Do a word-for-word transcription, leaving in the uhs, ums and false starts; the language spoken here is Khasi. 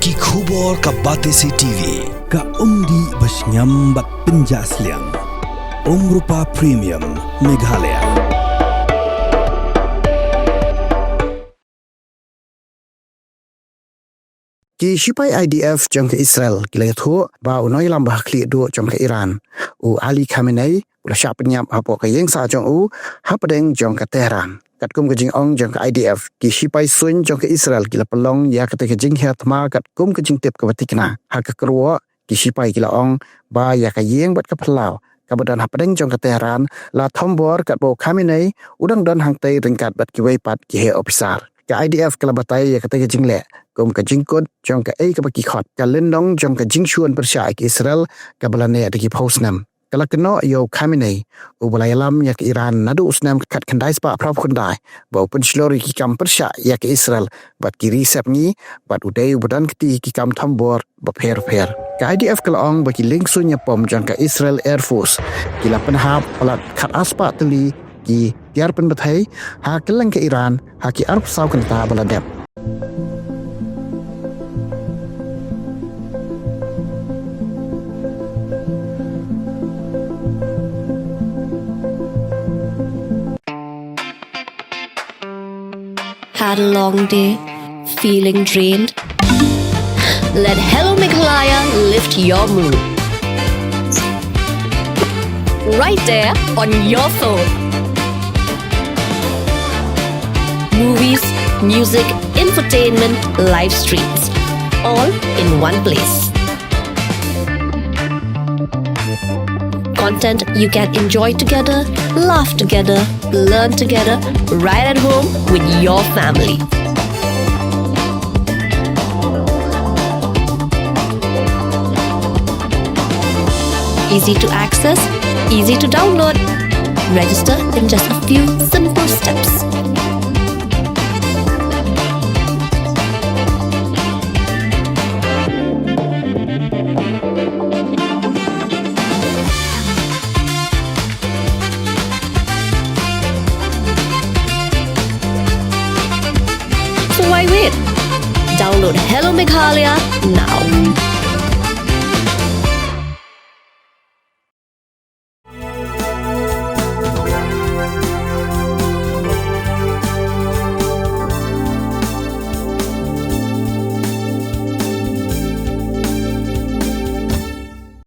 Ki khubor ka Batesi T V, ka umdih ba shngiam bad pynjah sliang. Umrupa Premium, Meghalaya. Ki shipai I D F jong ka Israel ki la ïathuh ba u nongïalam ba hakhlieh duh jong ka Iran, u Ali Khamenei, u la shah pynïap hapoh ka ïing sah jong u hapdeng jong ka Tehran. Katkum ka jingong jong ka I D F, ki shipai suiñ jong ka Israel ki la pynlong ïa kata ka jinghiar thma katkum ka jingtip kaba thikna. Ha ka kyrwoh, ki shipai ki la ong ba ïa ka ïing bad ka phyllaw kaba don hapdeng jong ka Tehran la thombor katba u Khamenei u dang don hangtei ryngkat bad kiwei pat ki heh ophisar. Ka I D F ka la batai ïa kata ka jingleh kum ka jingkut jong kaei kaba ki khot ka lynnong jong ka jingshun pyrshah ïa ka Israel kaba la neh da ki phew snem. Ka la kynnoh ïa u Khamenei, uba la ïalam ïa ka Iran naduh u snem khatkhyndai spah phra phew khyndai, ba u pynshlur ïa ki kam pyrshah ïa ka Israel bad ki ri sepngi, bad u dei uba don kti ki kam thombor bapher bapher. Ka I D F ka la ong ba ki liengsuiñ ïapom jong ka Israel Air Force ki la pynhap palat khatar spah tylli ki tiar pynbatai ha kylleng ka Iran ha ki arphew saw kynta ba la dep. Had a long day? Feeling drained? Let Hello Meghalaya lift your mood. Right there on your phone. Movies, music, entertainment, live streams, all in one place. Content you can enjoy together, laugh together, learn together, right at home with your family. Easy to access, easy to download. Register in just a few simple steps. So why wait? Download Hello Meghalaya now.